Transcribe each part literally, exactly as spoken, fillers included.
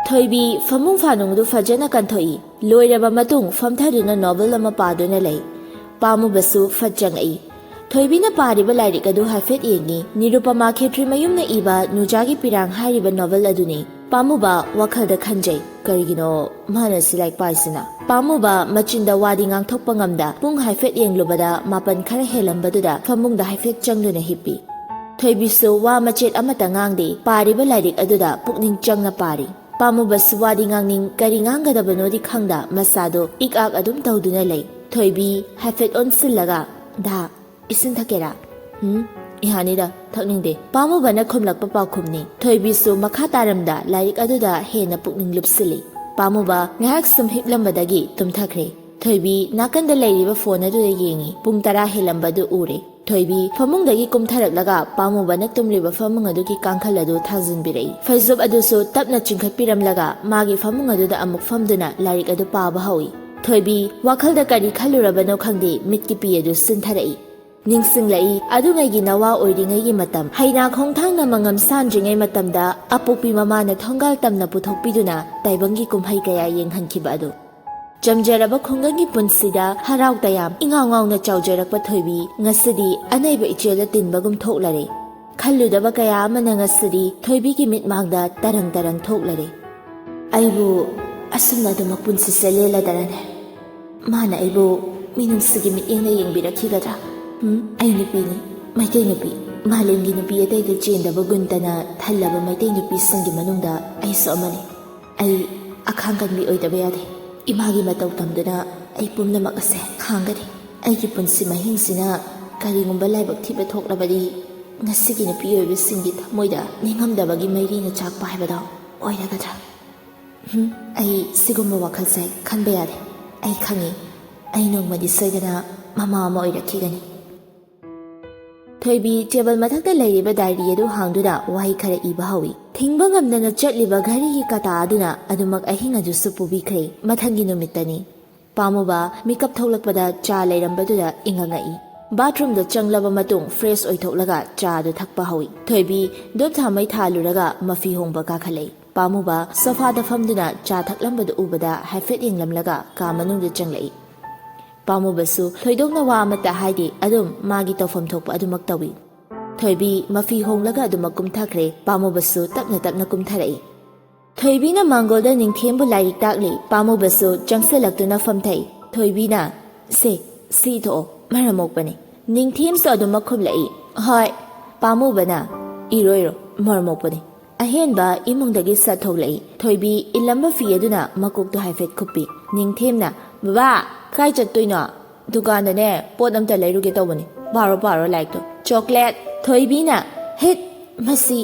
ꯊꯣꯏꯕꯤ ꯐꯃꯨꯡ ꯐꯥꯅꯨꯡꯗꯨ ꯐꯖꯅ ꯀꯟꯊꯣꯛꯏ꯫ ꯂꯣꯏꯔꯕ ꯃꯇꯨꯡ ꯐꯝꯊꯗꯨꯅ ꯅꯣꯚꯦꯜ ꯑꯃ ꯄꯥꯗꯨꯅ ꯂꯩ꯫ ꯄꯥꯝꯃꯨꯕꯁꯨ ꯐꯠ ꯆꯪꯉꯛꯏ꯫ ꯊꯣꯏꯕꯤꯅ ꯄꯥꯔꯤꯕ ꯂꯥꯏꯔꯤꯛ ꯑꯗꯨ ꯍꯥꯏꯐꯦꯠ ꯌꯦꯡꯉꯤ꯫ ꯅꯤꯔꯨꯄꯃꯥ ꯈꯦꯇ꯭ꯔꯤꯃꯌꯨꯝꯅ ꯏꯕ ꯅꯨꯖꯥꯒꯤ ꯄꯤꯔꯥꯡ ꯍꯥꯏꯔꯤꯕ ꯅꯣꯚꯦꯜ ꯑꯗꯨꯅꯤ꯫ ꯄꯥꯝꯃꯨꯕ ꯋꯥꯈꯜꯗ ꯈꯟꯖꯩ, "ꯀꯔꯤꯒꯤꯅꯣ ꯃꯥꯅ ꯁꯤ ꯂꯥꯏꯔꯤꯛ ꯄꯥꯔꯤꯁꯤꯅ?" ꯄꯥꯝꯃꯨꯕ ꯃꯆꯤꯟꯗ ꯋꯥꯗꯤ ꯉꯥꯡꯊꯣꯛꯄ ꯉꯝꯗ ꯄꯨꯡ ꯍꯥꯏꯐꯦꯠ ꯌꯦꯡꯂꯨꯕꯗ ꯃꯥꯄꯟ ꯈꯔ ꯍꯦꯜꯂꯝꯕꯗꯨꯗ ꯐꯃꯨꯡꯗ ꯍꯥꯏꯐꯦꯠ ꯆꯪꯗꯨꯅ ꯍꯤꯞꯄꯤ꯫ ꯊꯣꯏꯕꯤꯁꯨ ꯋꯥ ꯃꯆꯦꯠ ꯑꯃꯠꯇ ꯉꯥꯡꯗꯦ, ꯄꯥꯔꯤꯕ ꯂꯥꯏꯔꯤꯛ ꯑꯗꯨꯗ ꯄꯨꯛꯅꯤꯡ ꯆꯪꯅ ꯄꯥꯔꯤ꯫ ꯄꯥꯝꯃꯨꯕꯁꯨ ꯋꯥꯗꯤ ꯉꯥꯡꯅꯤꯡ, ꯀꯔꯤ ꯉꯥꯡꯒꯗꯕꯅꯣꯗꯤ ꯈꯪꯗ ꯃꯁꯥꯗꯣ ꯏꯛ ꯑꯥꯛ ꯑꯗꯨꯝ ꯇꯧꯗꯨꯅ ꯂꯩ꯫ ꯊꯣꯏꯕꯤ ꯍꯥꯏꯐꯦꯠ ꯑꯣꯟꯁꯤꯜꯂꯒ, "ꯗꯥ, ꯏꯁꯤꯡ ꯊꯛꯀꯦꯔꯥ?" "ꯎꯝ, ꯏꯍꯥꯅꯤꯗ, ꯊꯛꯅꯤꯡꯗꯦ" ꯄꯥꯝꯃꯨꯕꯅ ꯈꯨꯝꯂꯛꯄ ꯄꯥꯎꯈꯨꯝꯅꯤ꯫ ꯊꯣꯏꯕꯤꯁꯨ ꯃꯈꯥ ꯇꯥꯔꯝꯗ ꯂꯥꯏꯔꯤꯛ ꯑꯗꯨꯗ ꯍꯦꯟꯅ ꯄꯨꯛꯅꯤꯡ ꯂꯨꯞꯁꯤꯜꯂꯤ꯫ ꯄꯥꯝꯃꯨꯕ ꯉꯥꯏꯍꯥꯛ ꯁꯨꯝ ꯍꯤꯞꯂꯝꯕꯗꯒꯤ ꯇꯨꯝꯊꯈ꯭ꯔꯦ꯫ ꯊꯣꯏꯕꯤ ꯅꯥꯀꯟꯗ ꯂꯩꯔꯤꯕ ꯐꯣꯟ ꯑꯗꯨꯗ ꯌꯦꯡꯉꯤ꯫ ꯄꯨꯡ ꯇꯔꯥ ꯍꯦꯜꯂꯝꯕꯗꯨ ꯎꯔꯦ꯫ ꯊꯣꯏꯕꯤ ꯐꯃꯨꯡꯗꯒꯤ ꯀꯨꯝꯊꯔꯛꯂꯒ ꯄꯥꯝꯃꯨꯕꯅ ꯇꯨꯝꯂꯤꯕ ꯐꯃꯨꯡ ꯑꯗꯨꯒꯤ ꯀꯥꯡꯈꯜ ꯑꯗꯨ ꯊꯥꯡꯖꯤꯟꯕꯤꯔꯛꯏ꯫ ꯐꯩꯖꯨꯞ ꯑꯗꯨꯁꯨ ꯇꯞꯅ ꯆꯤꯡꯈꯠꯄꯤꯔꯝꯂꯒ ꯃꯥꯒꯤ ꯐꯃꯨꯡ ꯑꯗꯨꯗ ꯑꯃꯨꯛ ꯐꯝꯗꯨꯅ ꯂꯥꯏꯔꯤꯛ ꯑꯗꯨ ꯄꯥꯕ ꯍꯧꯏ꯫ ꯊꯣꯏꯕꯤ ꯋꯥꯈꯜꯗ ꯀꯔꯤ ꯈꯜꯂꯨꯔꯕꯅꯣ ꯈꯪꯗꯦ, ꯃꯤꯠꯀꯤ ꯄꯤ ꯑꯗꯨ ꯁꯤꯟꯊꯔꯛꯏ꯫ ꯅꯤꯡꯁꯤꯡꯂꯛꯏ, ꯑꯗꯨꯉꯩꯒꯤ ꯅꯋꯥ ꯑꯣꯏꯔꯤꯉꯩꯒꯤ ꯃꯇꯝ, ꯍꯩꯅꯥ ꯈꯣꯡꯊꯥꯡꯅ ꯃꯉꯝ ꯁꯥꯟꯗ꯭ꯔꯤꯉꯩ ꯃꯇꯝꯗ ꯑꯄꯣꯛꯄꯤ ꯃꯃꯥꯅ ꯊꯣꯡꯒꯥꯜ ꯇꯝꯅ ꯄꯨꯊꯣꯛꯄꯤꯗꯨꯅ ꯇꯥꯏꯕꯪꯒꯤ ꯀꯨꯝꯍꯩ ꯀꯌꯥ ꯌꯦꯡꯍꯟꯈꯤꯕ ꯑꯗꯨ꯫ ꯆꯝꯖꯔꯕ ꯈꯨꯡꯒꯪꯒꯤ ꯄꯨꯟꯁꯤꯗ ꯍꯔꯥꯎ ꯇꯌꯥꯝ ꯏꯉꯥꯎ ꯉꯥꯎꯅ ꯆꯥꯎꯖꯔꯛꯄ ꯊꯣꯏꯕꯤ ꯉꯁꯤꯗꯤ ꯑꯅꯩꯕ ꯏꯆꯦꯜꯗ ꯇꯤꯟꯕꯒꯨꯝ ꯊꯣꯛꯂꯔꯦ꯫ ꯈꯜꯂꯨꯗꯕ ꯀꯌꯥ ꯑꯃꯅ ꯉꯁꯤꯗꯤ ꯊꯣꯏꯕꯤꯒꯤ ꯃꯤꯠꯃꯥꯡꯗ ꯇꯔꯪ ꯇꯔꯪ ꯊꯣꯛꯂꯔꯦ꯫ ꯑꯩꯕꯨ ꯑꯁꯨꯝꯅ ꯑꯗꯨꯃꯛ ꯄꯨꯟꯁꯤꯁꯦ ꯂꯦꯜꯂꯗꯔꯅꯦ? ꯃꯥꯅ ꯑꯩꯕꯨ ꯃꯤꯅꯨꯡꯁꯤꯒꯤ ꯃꯤꯠꯌꯦꯡꯅ ꯌꯦꯡꯕꯤꯔꯛꯈꯤꯒꯗ꯭ꯔꯥ? ꯎꯝ, ꯑꯩ ꯅꯨꯄꯤꯅꯤ, ꯃꯩꯇꯩ ꯅꯨꯄꯤ꯫ ꯃꯥꯂꯦꯝꯒꯤ ꯅꯨꯄꯤ ꯑꯇꯩꯗ ꯆꯦꯟꯗꯕ ꯒꯨꯟꯇꯅ ꯊꯜꯂꯕ ꯃꯩꯇꯩ ꯅꯨꯄꯤꯁꯤꯡꯒꯤ ꯃꯅꯨꯡꯗ ꯑꯩꯁꯨ ꯑꯃꯅꯤ꯫ ꯑꯩ ꯑꯈꯥꯡ ꯀꯟꯕꯤ ꯑꯣꯏꯗꯕ ꯌꯥꯗꯦ꯫ ꯏꯃꯥꯒꯤ ꯃꯇꯧ ꯇꯝꯗꯨꯅ ꯑꯩ ꯄꯨꯝꯅꯃꯛ ꯑꯁꯦ ꯈꯥꯡꯒꯅꯤ꯫ ꯑꯩꯒꯤ ꯄꯨꯟꯁꯤ ꯃꯍꯤꯡꯁꯤꯅ ꯀꯔꯤꯒꯨꯝꯕ ꯂꯥꯏꯕꯛ ꯊꯤꯕ ꯊꯣꯛꯂꯕꯗꯤ, ꯉꯁꯤꯒꯤ ꯅꯨꯄꯤ ꯑꯣꯏꯕꯁꯤꯡꯒꯤ ꯊꯃꯣꯏꯗ ꯅꯤꯡꯉꯝꯗꯕꯒꯤ ꯃꯩꯔꯤꯅ ꯆꯥꯛꯄ ꯍꯥꯏꯕꯗꯣ ꯑꯣꯏꯔꯒꯗ꯭ꯔꯥ? ꯍꯨꯝ, ꯑꯩ ꯁꯤꯒꯨꯝꯕ ꯋꯥꯈꯜꯁꯦ ꯈꯟꯕ ꯌꯥꯗꯦ꯫ ꯑꯩ ꯈꯪꯉꯤ, ꯑꯩ ꯅꯣꯡꯃꯗꯤ ꯁꯣꯏꯗꯅ ꯃꯃꯥ ꯑꯃ ꯑꯣꯏꯔꯛꯈꯤꯒꯅꯤ꯫ ꯊꯣꯏꯕꯤ ꯇꯦꯕꯜ ꯃꯊꯛꯇ ꯂꯩꯔꯤꯕ ꯗꯥꯏꯔꯤ ꯑꯗꯨ ꯍꯥꯡꯗꯨꯅ ꯋꯥꯍꯩ ꯈꯔ ꯏꯕ ꯍꯧꯏ꯫ ꯊꯤꯡꯕ ꯉꯝꯗꯅ ꯆꯠꯂꯤꯕ ꯘꯔꯤꯒꯤ ꯀꯇꯥ ꯑꯗꯨꯅ ꯑꯗꯨꯃꯛ ꯑꯍꯤꯡ ꯑꯗꯨꯁꯨ ꯄꯨꯕꯤꯈ꯭ꯔꯦ꯫ ꯃꯊꯪꯒꯤ ꯅꯨꯃꯤꯠꯇꯅꯤ꯫ ꯄꯥꯝꯃꯨꯕ ꯃꯤꯀꯞ ꯊꯣꯛꯂꯛꯄꯗ ꯆꯥ ꯂꯩꯔꯝꯕꯗꯨꯗ ꯏꯪꯉꯛꯉꯛꯏ꯫ ꯕꯥꯊꯔꯨꯝꯗ ꯆꯪꯂꯕ ꯃꯇꯨꯡ ꯐ꯭ꯔꯦꯁ ꯑꯣꯏꯊꯣꯛꯂꯒ ꯆꯥ ꯑꯗꯨ ꯊꯛꯄ ꯍꯧꯏ꯫ ꯊꯣꯏꯕꯤ ꯙꯨꯞ ꯊꯥꯃꯩ ꯊꯥꯜꯂꯨꯔꯒ ꯃꯐꯤ ꯍꯣꯡꯕ ꯀꯥꯈꯠꯂꯛꯏ꯫ ꯄꯥꯝꯃꯨꯕ ꯁꯣꯐꯥꯗ ꯐꯝꯗꯨꯅ ꯆꯥ ꯊꯛꯂꯝꯕꯗꯨ ꯎꯕꯗ ꯍꯥꯏꯐꯦꯠ ꯌꯦꯡꯂꯝꯂꯒ ꯀꯥ ꯃꯅꯨꯡꯗ ꯆꯪꯂꯛꯏ꯫ ꯄꯥꯝꯃꯨꯕꯁꯨ ꯊꯣꯏꯗꯣꯛꯅ ꯋꯥ ꯑꯃꯠꯇ ꯍꯥꯏꯗꯦ, ꯑꯗꯨꯝ ꯃꯥꯒꯤ ꯇꯧꯐꯝ ꯊꯣꯛꯄ ꯑꯗꯨꯃꯛ ꯇꯧꯏ꯫ ꯊꯣꯏꯕꯤ ꯃꯐꯤ ꯍꯣꯡꯂꯒ ꯑꯗꯨꯃꯛ ꯀꯨꯝꯊꯈ꯭ꯔꯦ꯫ ꯄꯥꯝꯃꯨꯕꯁꯨ ꯇꯞꯅ ꯇꯞꯅ ꯀꯨꯝꯊꯔꯛꯏ꯫ ꯊꯣꯏꯕꯤꯅ ꯃꯥꯡꯒꯣꯜꯗ ꯅꯤꯡꯊꯦꯝꯕꯨ ꯂꯥꯏꯔꯤꯛ ꯇꯥꯛꯂꯤ꯫ ꯄꯥꯝꯃꯨꯕꯁꯨ ꯆꯪꯁꯤꯜꯂꯛꯇꯨꯅ ꯐꯝꯊꯩ꯫ ꯊꯣꯏꯕꯤꯅ, "ꯁꯦ, ꯁꯤ ꯏꯊꯣꯛꯑꯣ, ꯃꯔꯝ ꯃꯣꯛꯄꯅꯤ꯫" ꯅꯤꯡꯊꯦꯝꯁꯨ ꯑꯗꯨꯃꯛ ꯈꯨꯝꯂꯛꯏ꯫ "ꯍꯣꯏ꯫" ꯄꯥꯝꯃꯨꯕꯅ, "ꯏꯔꯣ ꯏꯔꯣ, ꯃꯔꯝ ꯃꯣꯛꯄꯅꯤ꯫" ꯑꯍꯦꯟꯕ ꯏꯃꯨꯡꯗꯒꯤ ꯁꯠ ꯊꯣꯛꯂꯛꯏ꯫ ꯊꯣꯏꯕꯤ ꯏꯜꯂꯝꯕ ꯐꯤ ꯑꯗꯨꯅ ꯃꯀꯣꯛꯇꯨ ꯍꯥꯏꯐꯦꯠ ꯀꯨꯞꯄꯤ꯫ ꯅꯤꯡꯊꯦꯝꯅ, "ꯕꯕꯥ, ꯀꯥꯏ ꯆꯠꯇꯣꯏꯅꯣ?" "ꯗꯨꯀꯥꯟꯗꯅꯦ, ꯄꯣꯠ ꯑꯝꯇ ꯂꯩꯔꯨꯒꯦ ꯇꯧꯕꯅꯤ꯫ ꯄꯥꯔꯣ, ꯄꯥꯔꯣ ꯂꯥꯏꯔꯤꯛꯇꯣ꯫" "ꯆꯣꯀ꯭ꯂꯦꯠ꯫" ꯊꯣꯏꯕꯤꯅ, "ꯍꯤꯠ, ꯃꯁꯤ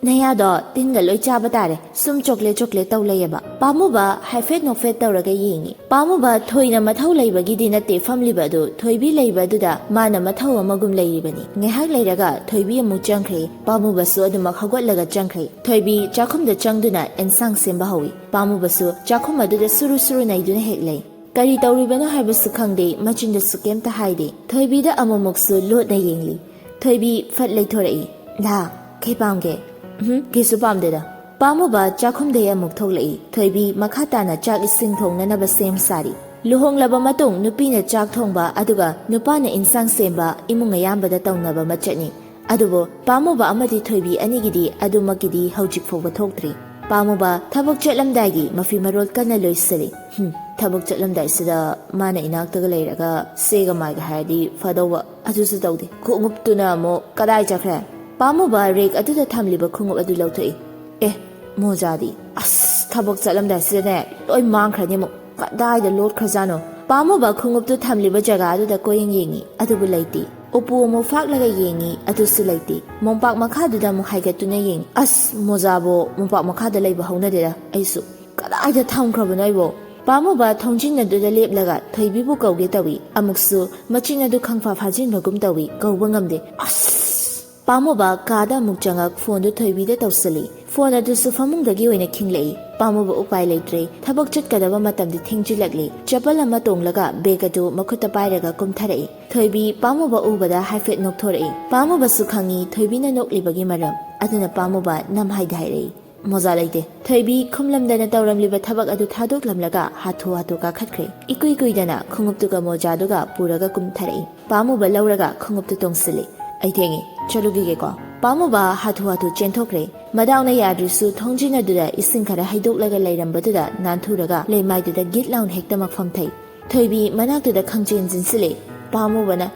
ꯅꯌꯥꯗꯣ ꯇꯤꯟꯒ ꯂꯣꯏ ꯆꯥꯕ ꯇꯥꯔꯦ, ꯁꯨꯝ ꯆꯣꯀ꯭ꯂꯦꯠ ꯆꯣꯀ꯭ꯂꯦꯠ ꯇꯧ ꯂꯩꯌꯦꯕ꯫" ꯄꯥꯝꯃꯨꯕ ꯍꯥꯏꯐꯦꯠ ꯅꯣꯛꯐꯦꯠ ꯇꯧꯔꯒ ꯌꯦꯡꯉꯤ꯫ ꯄꯥꯝꯃꯨꯕ ꯊꯣꯏꯅ ꯃꯊꯧ ꯂꯩꯕꯒꯤꯗꯤ ꯅꯠꯇꯦ ꯐꯝꯂꯤꯕ ꯑꯗꯨ, ꯊꯣꯏꯕꯤ ꯂꯩꯕ ꯑꯗꯨꯗ ꯃꯥꯅ ꯃꯊꯧ ꯑꯃꯒꯨꯝ ꯂꯩꯔꯤꯕꯅꯤ꯫ ꯉꯥꯏꯍꯥꯛ ꯂꯩꯔꯒ ꯊꯣꯏꯕꯤ ꯑꯃꯨꯛ ꯆꯪꯈ꯭ꯔꯦ꯫ ꯄꯥꯝꯃꯨꯕꯁꯨ ꯑꯗꯨꯃꯛ ꯍꯧꯒꯠꯂꯒ ꯆꯪꯈ꯭ꯔꯦ꯫ ꯊꯣꯏꯕꯤ ꯆꯥꯛꯈꯨꯝꯗ ꯆꯪꯗꯨꯅ ꯑꯦꯟꯁꯥꯡ ꯁꯦꯝꯕ ꯍꯧꯏ꯫ ꯄꯥꯝꯃꯨꯕꯁꯨ ꯆꯥꯛꯈꯨꯝ ꯑꯗꯨꯗ ꯁꯨꯔꯨ ꯁꯨꯔꯨ ꯅꯩꯗꯨꯅ ꯍꯦꯛ ꯂꯩ꯫ ꯀꯔꯤ ꯇꯧꯔꯤꯕꯅꯣ ꯍꯥꯏꯕꯁꯨ ꯈꯪꯗꯦ, ꯃꯆꯤꯟꯗꯁꯨ ꯀꯩꯝꯇ ꯍꯥꯏꯗꯦ꯫ ꯊꯣꯏꯕꯤꯗ ꯑꯃꯨꯛꯃꯨꯛꯁꯨ ꯂꯣꯠꯅ ꯌꯦꯡꯂꯤ꯫ ꯊꯣꯏꯕꯤ ꯐꯠ ꯂꯩꯊꯣꯔꯛꯏ꯫ "ꯂꯥ, ꯀꯩ ꯄꯥꯝꯒꯦ?" "ꯎꯝ, ꯀꯩꯁꯨ ꯄꯥꯝꯗꯦꯗ꯫" ꯄꯥꯝꯃꯨꯕ ꯆꯥꯛꯈꯨꯝꯗꯩ ꯑꯃꯨꯛ ꯊꯣꯛꯂꯛꯏ꯫ ꯊꯣꯏꯕꯤ ꯃꯈꯥ ꯇꯥꯅ ꯆꯥꯛ ꯏꯁꯤꯡ ꯊꯣꯡꯅꯅꯕ ꯁꯦꯝ ꯁꯥꯔꯤ꯫ ꯂꯨꯍꯣꯡꯂꯕ ꯃꯇꯨꯡ ꯅꯨꯄꯤꯅ ꯆꯥꯛ ꯊꯣꯡꯕ ꯑꯗꯨꯒ ꯅꯨꯄꯥꯅ ꯏꯟꯁꯥꯡ ꯁꯦꯝꯕ ꯏꯃꯨꯡ ꯑꯌꯥꯝꯕꯗ ꯇꯧꯅꯕ ꯃꯆꯠꯅꯤ꯫ ꯑꯗꯨꯕꯨ ꯄꯥꯝꯃꯨꯕ ꯑꯃꯗꯤ ꯊꯣꯏꯕꯤ ꯑꯅꯤꯒꯤꯗꯤ ꯑꯗꯨꯃꯛꯀꯤꯗꯤ ꯍꯧꯖꯤꯛ ꯐꯥꯎꯕ ꯊꯣꯛꯇ꯭ꯔꯤ꯫ ꯄꯥꯝꯃꯨꯕ ꯊꯕꯛ ꯆꯠꯂꯝꯗꯥꯏꯒꯤ ꯃꯐꯤ ꯃꯔꯣꯜ ꯀꯟꯅ ꯂꯣꯏꯁꯤꯜꯂꯤ꯫ ꯍꯨꯝ, ꯊꯕꯛ ꯆꯠꯂꯝꯗꯥꯏꯁꯤꯗ ꯃꯥꯅ ꯏꯅꯥꯛꯇꯒ ꯂꯩꯔꯒ ꯁꯦꯒ ꯃꯥꯏꯒ ꯍꯥꯏꯔꯗꯤ ꯐꯗꯧꯕ꯫ ꯑꯗꯨꯁꯨ ꯇꯧꯗꯦ꯫ ꯈꯣꯡꯎꯞꯇꯨꯅ ꯑꯃꯨꯛ ꯀꯗꯥꯏ ꯆꯠꯈ꯭ꯔꯦ? ꯄꯥꯝꯃꯨꯕ ꯔꯦꯛ ꯑꯗꯨꯗ ꯊꯝꯂꯤꯕ ꯈꯣꯡꯎꯞ ꯑꯗꯨ ꯂꯧꯊꯣꯛꯏ꯫ ꯑꯦ, ꯃꯣꯖꯥꯗꯤ? ꯑꯁ, ꯊꯕꯛ ꯆꯠꯂꯝꯗꯥꯏꯁꯤꯗꯅꯦ ꯂꯣꯏ ꯃꯥꯡꯈ꯭ꯔꯅꯤ ꯑꯃꯨꯛ꯫ ꯀꯗꯥꯏꯗ ꯂꯣꯠꯈ꯭ꯔꯖꯥꯠꯅꯣ? ꯄꯥꯝꯃꯨꯕ ꯈꯣꯡꯎꯞꯇꯨ ꯊꯝꯂꯤꯕ ꯖꯒꯥ ꯑꯗꯨꯗ ꯀꯣꯏꯌꯦꯡ ꯌꯦꯡꯉꯤ, ꯑꯗꯨꯕꯨ ꯂꯩꯇꯦ꯫ ꯎꯄꯨ ꯑꯃꯨꯛ ꯐꯥꯛꯂꯒ ꯌꯦꯡꯉꯤ, ꯑꯗꯨꯁꯨ ꯂꯩꯇꯦ꯫ ꯃꯣꯝꯄꯥꯛ ꯃꯈꯥꯗꯨꯗ ꯑꯃꯨꯛ ꯍꯥꯏꯒꯠꯇꯨꯅ ꯌꯦꯡꯉꯤ꯫ ꯑꯁ, ꯃꯣꯖꯥꯕꯨ ꯃꯣꯝꯄꯥꯛ ꯃꯈꯥꯗ ꯂꯩꯕ ꯍꯧꯅꯗꯦꯗ ꯑꯩꯁꯨ꯫ ꯀꯗꯥꯏꯗ ꯊꯝꯈ꯭ꯔꯕꯅꯣ ꯑꯩꯕꯣ? ꯄꯥꯝꯃꯨꯕ ꯊꯣꯡꯖꯤꯟ ꯑꯗꯨꯗ ꯂꯦꯞꯂꯒ ꯊꯣꯏꯕꯤꯕꯨ ꯀꯧꯒꯦ ꯇꯧꯏ꯫ ꯑꯃꯨꯛꯁꯨ ꯃꯆꯤꯟ ꯑꯗꯨ ꯈꯪꯐꯥ ꯐꯥꯖꯤꯟꯕꯒꯨꯝ ꯇꯧꯏ, ꯀꯧꯕ ꯉꯝꯗꯦ꯫ ꯑꯁ! ꯄꯥꯝꯃꯨꯕ ꯀꯥꯗ ꯑꯃꯨꯛ ꯆꯪꯉꯛ ꯐꯣꯟꯗꯨ ꯊꯣꯏꯕꯤꯗ ꯇꯧꯁꯤꯜꯂꯤ꯫ ꯐꯣꯟ ꯑꯗꯨꯁꯨ ꯐꯃꯨꯡꯗꯒꯤ ꯑꯣꯏꯅ ꯈꯤꯡꯂꯛꯏ꯫ ꯄꯥꯝꯃꯨꯕ ꯎꯄꯥꯏ ꯂꯩꯇ꯭ꯔꯦ꯫ ꯊꯕꯛ ꯆꯠꯀꯗꯕ ꯃꯇꯝꯗꯤ ꯊꯦꯡꯖꯤꯜꯂꯛꯂꯦ꯫ ꯆꯄꯜ ꯑꯃ ꯇꯣꯡꯂꯒ ꯕꯦꯒ ꯑꯗꯨ ꯃꯈꯨꯠꯇ ꯄꯥꯏꯔꯒ ꯀꯨꯝꯊꯔꯛꯏ꯫ ꯊꯣꯏꯕꯤ ꯄꯥꯝꯃꯨꯕ ꯎꯕꯗ ꯍꯥꯏꯐꯦꯠ ꯅꯣꯛꯊꯣꯔꯛꯏ꯫ ꯄꯥꯝꯃꯨꯕꯁꯨ ꯈꯪꯉꯤ ꯊꯣꯏꯕꯤꯅ ꯅꯣꯛꯂꯤꯕꯒꯤ ꯃꯔꯝ꯫ ꯑꯗꯨꯅ ꯄꯥꯝꯃꯨꯕ ꯅꯝꯍꯥꯏꯗ ꯍꯥꯏꯔꯛꯏ꯫ "ꯃꯣꯖꯥ ꯂꯩꯇꯦ꯫" ꯊꯣꯏꯕꯤ ꯈꯨꯝꯂꯝꯗꯅ ꯇꯧꯔꯝꯂꯤꯕ ꯊꯕꯛ ꯑꯗꯨ ꯊꯥꯗꯣꯛꯂꯝꯂꯒ ꯍꯥꯊꯨ ꯍꯥꯊꯨ ꯀꯥꯈꯠꯈ꯭ꯔꯦ꯫ ꯏꯀꯨꯏ ꯀꯨꯏꯗꯅ ꯈꯣꯡꯎꯞꯇꯨꯒ ꯃꯣꯖꯥꯗꯨꯒ ꯄꯨꯔꯒ ꯀꯨꯝꯊꯔꯛꯏ꯫ ꯄꯥꯝꯃꯨꯕ ꯂꯧꯔꯒ ꯈꯣꯡꯎꯞꯇꯨ ꯇꯣꯡꯁꯤꯜꯂꯤ꯫ "ꯑꯩ ꯊꯦꯡꯉꯦ, ꯆꯠꯂꯨꯈꯤꯒꯦꯀꯣ꯫" ꯄꯥꯝꯃꯨꯕ ꯍꯥꯊꯨ ꯍꯥꯊꯨ ꯆꯦꯟꯊꯣꯛꯈ꯭ꯔꯦ꯫ ꯃꯗꯥꯎꯅ ꯌꯥꯗ꯭ꯔꯤꯁꯨ ꯊꯣꯡꯖꯤꯟ ꯑꯗꯨꯗ ꯏꯁꯤꯡ ꯈꯔ ꯍꯩꯗꯣꯛꯂꯒ ꯂꯩꯔꯝꯕꯗꯨꯗ ꯅꯥꯟꯊꯨꯔꯒ ꯂꯩꯃꯥꯏꯗꯨꯗ ꯒꯤꯠ ꯂꯥꯎꯅ ꯍꯦꯛꯇꯃꯛ ꯐꯝꯊꯩ꯫ ꯊꯣꯏꯕꯤ ꯃꯅꯥꯛꯇꯨꯗ ꯈꯪꯆꯦꯟ ꯆꯦꯟꯁꯤꯜꯂꯦ꯫ ꯄꯥꯝꯃꯨꯕꯅ,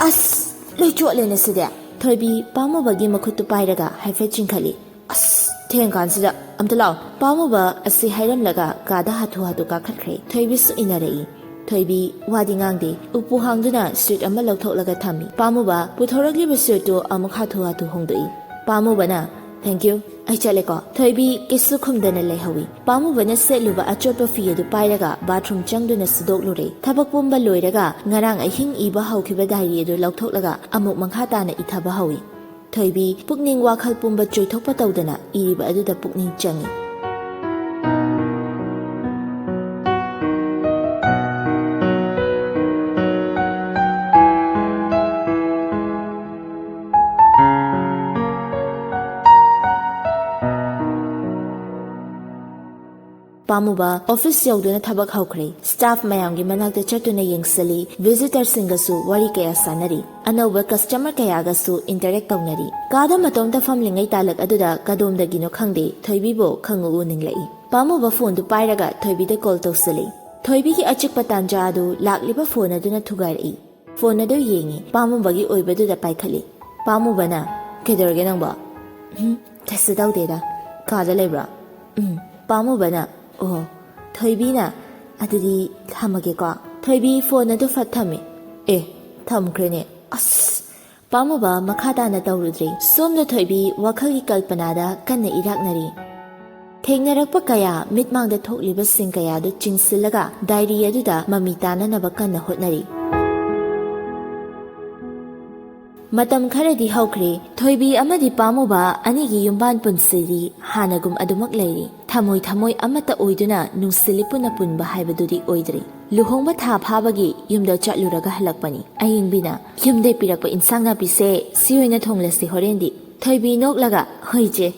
"ꯑꯁ! ꯂꯣꯏ ꯆꯣꯠꯂꯦꯅꯦ ꯁꯤꯗꯤ!" ꯊꯣꯏꯕꯤ ꯄꯥꯝꯃꯨꯕꯒꯤ ꯃꯈꯨꯠꯇꯨ ꯄꯥꯏꯔꯒ ꯍꯥꯏꯐꯦꯠ ꯆꯤꯡꯈꯠꯂꯤ꯫ "ꯑꯁ! ꯊꯦꯡꯀꯥꯟꯁꯤꯗ ꯑꯝꯇ ꯂꯥꯛꯑꯣ꯫" ꯄꯥꯝꯃꯨꯕ ꯑꯁꯤ ꯍꯥꯏꯔꯝꯂꯒ ꯀꯥꯗ ꯍꯥꯊꯨ ꯍꯥꯊꯨ ꯀꯥꯈꯠꯈ꯭ꯔꯦ꯫ ꯊꯣꯏꯕꯤꯁꯨ ꯏꯟꯅꯔꯛꯏ꯫ ꯊꯣꯏꯕꯤ ꯋꯥꯗꯤ ꯉꯥꯡꯗꯦ꯫ ꯎꯄꯨ ꯍꯥꯡꯗꯨꯅ ꯁ꯭ꯇ꯭ꯔꯤꯞ ꯑꯃ ꯂꯧꯊꯣꯛꯂꯒ ꯊꯝꯃꯤ꯫ ꯄꯥꯝꯃꯨꯕ ꯄꯨꯊꯣꯔꯛꯂꯤꯕ ꯁ꯭ꯇ꯭ꯔꯤꯞꯇꯨ ꯑꯃꯨꯛ ꯍꯥꯊꯨ ꯍꯥꯊꯨ ꯍꯣꯡꯗꯣꯛꯏ꯫ ꯄꯥꯝꯃꯨꯕꯅ, "Thank you, ꯑꯩ ꯆꯠꯂꯦꯀꯣ꯫" ꯊꯣꯏꯕꯤ ꯀꯩꯁꯨ ꯈꯨꯝꯗꯅ ꯂꯩꯍꯧꯏ꯫ ꯄꯥꯝꯃꯨꯕꯅ ꯁꯦꯠꯂꯨꯕ ꯑꯆꯣꯠꯄ ꯐꯤ ꯑꯗꯨ ꯄꯥꯏꯔꯒ ꯕꯥꯊꯔꯨꯝ ꯆꯪꯗꯨꯅ ꯁꯨꯗꯣꯛꯂꯨꯔꯦ꯫ ꯊꯕꯛ ꯄꯨꯝꯕ ꯂꯣꯏꯔꯒ ꯉꯔꯥꯡ ꯑꯍꯤꯡ ꯏꯕ ꯍꯧꯈꯤꯕ ꯗꯥꯏꯔꯤ ꯑꯗꯨ ꯂꯧꯊꯣꯛꯂꯒ ꯑꯃꯨꯛ ꯃꯈꯥ ꯇꯥꯅ ꯏꯊꯕ ꯍꯧꯏ꯫ ꯊꯣꯏꯕꯤ ꯄꯨꯛꯅꯤꯡ ꯋꯥꯈꯜ ꯄꯨꯝꯕ ꯆꯣꯏꯊꯣꯛꯄ ꯇꯧꯗꯅ ꯏꯔꯤꯕ ꯑꯗꯨꯗ ꯄꯨꯛꯅꯤꯡ ꯆꯪꯏ꯫ ꯄꯥꯝꯃꯨꯕ ꯑꯣꯐꯤꯁ ꯌꯧꯗꯨꯅ ꯊꯕꯛ ꯍꯧꯈ꯭ꯔꯦ꯫ ꯁ꯭ꯇꯥꯐ ꯃꯌꯥꯝꯒꯤ ꯃꯅꯥꯛꯇ ꯆꯠꯇꯨꯅ ꯌꯦꯡꯁꯤꯜꯂꯤ, ꯚꯤꯖꯤꯇꯔꯁꯤꯡꯒꯁꯨ ꯋꯥꯔꯤ ꯀꯌꯥ ꯁꯥꯟꯅꯔꯤ, ꯑꯅꯧꯕ ꯀꯁꯇꯃꯔ ꯀꯌꯥꯒꯁꯨ ꯏꯟꯇꯔꯦꯛ ꯇꯧꯅꯔꯤ꯫ ꯀꯥꯗ ꯃꯇꯣꯝꯇ ꯐꯝꯂꯤꯉꯩ ꯇꯥꯂꯛ ꯑꯗꯨꯗ ꯀꯗꯣꯝꯗꯒꯤꯅꯣ ꯈꯪꯗꯦ ꯊꯣꯏꯕꯤꯕꯨ ꯈꯪꯎ ꯎ ꯅꯤꯡꯂꯛꯏ꯫ ꯄꯥꯝꯃꯨꯕ ꯐꯣꯟꯗꯨ ꯄꯥꯏꯔꯒ ꯊꯣꯏꯕꯤꯗ ꯀꯣꯜ ꯇꯧꯁꯤꯜꯂꯤ꯫ ꯊꯣꯏꯕꯤꯒꯤ ꯑꯆꯤꯛꯄ ꯇꯥꯟꯖꯥ ꯑꯗꯨ ꯂꯥꯛꯂꯤꯕ ꯐꯣꯟ ꯑꯗꯨꯅ ꯊꯨꯒꯥꯏꯔꯛꯏ꯫ ꯐꯣꯟ ꯑꯗꯨ ꯌꯦꯡꯉꯤ꯫ ꯄꯥꯝꯃꯨꯕꯒꯤ ꯑꯣꯏꯕꯗꯨꯗ ꯄꯥꯏꯈꯠꯂꯤ꯫ ꯄꯥꯝꯃꯨꯕꯅ, "ꯀꯩꯗꯧꯔꯒꯦ ꯅꯪꯕꯣ?" "ꯎꯝ, ꯀꯩꯁꯨ ꯇꯧꯗꯦꯗ꯫ ꯀꯥꯗ ꯂꯩꯕ꯭ꯔꯣ?" "ꯎꯝ꯫" ꯄꯥꯝꯃꯨꯕꯅ, "ꯑꯣ꯫" ꯊꯣꯏꯕꯤꯅ, "ꯑꯗꯨꯗꯤ ꯊꯝꯃꯒꯦꯀꯣ꯫" ꯊꯣꯏꯕꯤ ꯐꯣꯟ ꯑꯗꯨ ꯐꯠ ꯊꯝꯃꯤ꯫ "ꯑꯦ, ꯊꯝꯈ꯭ꯔꯦꯅꯦ꯫ ꯑꯁ!" ꯄꯥꯝꯃꯨꯕ ꯃꯈꯥ ꯇꯥꯅ ꯇꯧꯔꯨꯗ꯭ꯔꯦ꯫ ꯁꯣꯝꯗ ꯊꯣꯏꯕꯤ ꯋꯥꯈꯜꯒꯤ ꯀꯜꯄꯅꯥꯗ ꯀꯟꯅ ꯏꯔꯥꯛꯅꯔꯤ꯫ ꯊꯦꯡꯅꯔꯛꯄ ꯀꯌꯥ, ꯃꯤꯠꯃꯥꯡꯗ ꯊꯣꯛꯂꯤꯕꯁꯤꯡ ꯀꯌꯥꯗꯨ ꯆꯤꯡꯁꯤꯜꯂꯒ ꯗꯥꯏꯔꯤ ꯑꯗꯨꯗ ꯃꯃꯤ ꯇꯥꯅꯅꯕ ꯀꯟꯅ ꯍꯣꯠꯅꯔꯤ꯫ ꯃꯇꯝ ꯈꯔꯗꯤ ꯍꯧꯈ꯭ꯔꯦ꯫ ꯊꯣꯏꯕꯤ ꯑꯃꯗꯤ ꯄꯥꯝꯃꯨꯕ ꯑꯅꯤꯒꯤ ꯌꯨꯝꯕꯥꯟ ꯄꯨꯟꯁꯤꯗꯤ ꯍꯥꯟꯅꯒꯨꯝ ꯑꯗꯨꯃꯛ ꯂꯩꯔꯤ꯫ ꯊꯃꯣꯏ ꯊꯃꯣꯏ ꯑꯃꯠꯇ ꯑꯣꯏꯗꯨꯅ ꯅꯨꯡꯁꯤꯂꯤ ꯄꯨꯟꯅ ꯄꯨꯟꯕ ꯍꯥꯏꯕꯗꯨꯗꯤ ꯑꯣꯏꯗ꯭ꯔꯤ꯫ ꯂꯨꯍꯣꯡꯕ ꯊꯥ ꯐꯥꯕꯒꯤ ꯌꯨꯝꯗ ꯆꯠꯂꯨꯔꯒ ꯍꯜꯂꯛꯄꯅꯤ꯫ ꯑꯌꯤꯡꯕꯤꯅ, "ꯌꯨꯝꯗꯩ ꯄꯤꯔꯛꯄ ꯏꯟꯁꯥꯡ ꯅꯥꯄꯤꯁꯦ ꯁꯤ ꯑꯣꯏꯅ ꯊꯣꯡꯂꯁꯤ ꯍꯣꯔꯦꯟꯗꯤ꯫" ꯊꯣꯏꯕꯤ ꯅꯣꯛꯂꯒ, "ꯍꯣꯏ ꯏꯆꯦ꯫"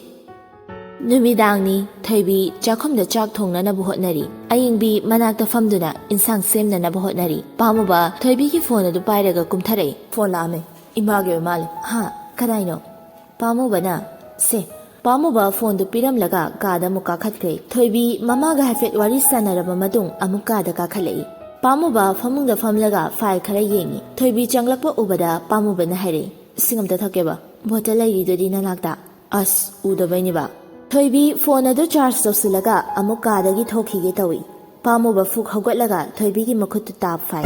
ꯅꯨꯃꯤꯗꯥꯡꯅꯤ꯫ ꯊꯣꯏꯕꯤ ꯆꯥꯛꯈꯨꯝꯗ ꯆꯥꯛ ꯊꯣꯡꯅꯅꯕ ꯍꯣꯠꯅꯔꯤ꯫ ꯑꯌꯤꯡꯕꯤ ꯃꯅꯥꯛꯇ ꯐꯝꯗꯨꯅ ꯏꯟꯁꯥꯡ ꯁꯦꯝꯅꯅꯕ ꯍꯣꯠꯅꯔꯤ꯫ ꯄꯥꯝꯃꯨꯕ ꯊꯣꯏꯕꯤꯒꯤ ꯐꯣꯟ ꯑꯗꯨ ꯄꯥꯏꯔꯒ ꯀꯨꯝꯊꯔꯛꯏ꯫ ꯐꯣꯟ ꯂꯥꯛꯑꯝꯃꯦ꯫ ꯏꯃꯥꯒꯤ ꯑꯣꯏ ꯃꯥꯜꯂꯦ꯫ ꯍꯥ? ꯀꯗꯥꯏꯅꯣ? ꯄꯥꯝꯃꯨꯕꯅ, "ꯁꯦ꯫" ꯄꯥꯝꯃꯨꯕ ꯐꯣꯟꯗꯨ ꯄꯤꯔꯝꯂꯒ ꯀꯥꯗ ꯑꯃꯨꯛ ꯀꯥꯈꯠꯈ꯭ꯔꯦ꯫ ꯊꯣꯏꯕꯤ ꯃꯃꯥꯒ ꯍꯥꯏꯐꯦꯠ ꯋꯥꯔꯤ ꯁꯥꯟꯅꯔꯕ ꯃꯇꯨꯡ ꯑꯃꯨꯛ ꯀꯥꯗ ꯀꯥꯈꯠꯂꯛꯏ꯫ ꯄꯥꯝꯃꯨꯕ ꯐꯃꯨꯡꯗ ꯐꯝꯂꯒ ꯐꯥꯏꯜ ꯈꯔ ꯌꯦꯡꯉꯤ꯫ ꯊꯣꯏꯕꯤ ꯆꯪꯂꯛꯄ ꯎꯕꯗ ꯄꯥꯝꯃꯨꯕꯅ ꯍꯥꯏꯔꯛꯏ, "ꯏꯁꯤꯡ ꯑꯝꯇ ꯊꯛꯀꯦꯕ꯫ ꯕꯣꯇꯜ ꯂꯩꯔꯤꯗꯨꯗꯤ ꯅꯅꯥꯛꯇ?" ꯑꯁ, ꯎꯗꯕꯩꯅꯦꯕ꯫ ꯊꯣꯏꯕꯤ ꯐꯣꯟ ꯑꯗꯨ ꯆꯥꯔꯖ ꯇꯧꯁꯤꯜꯂꯒ ꯑꯃꯨꯛ ꯀꯥꯗꯒꯤ ꯊꯣꯛꯈꯤꯒꯦ ꯇꯧꯏ꯫ ꯄꯥꯝꯃꯨꯕ ꯐꯨꯛ ꯍꯧꯒꯠꯂꯒ ꯊꯣꯏꯕꯤꯒꯤ ꯃꯈꯨꯠꯇꯨ ꯇꯥꯞ ꯐꯥꯏ꯫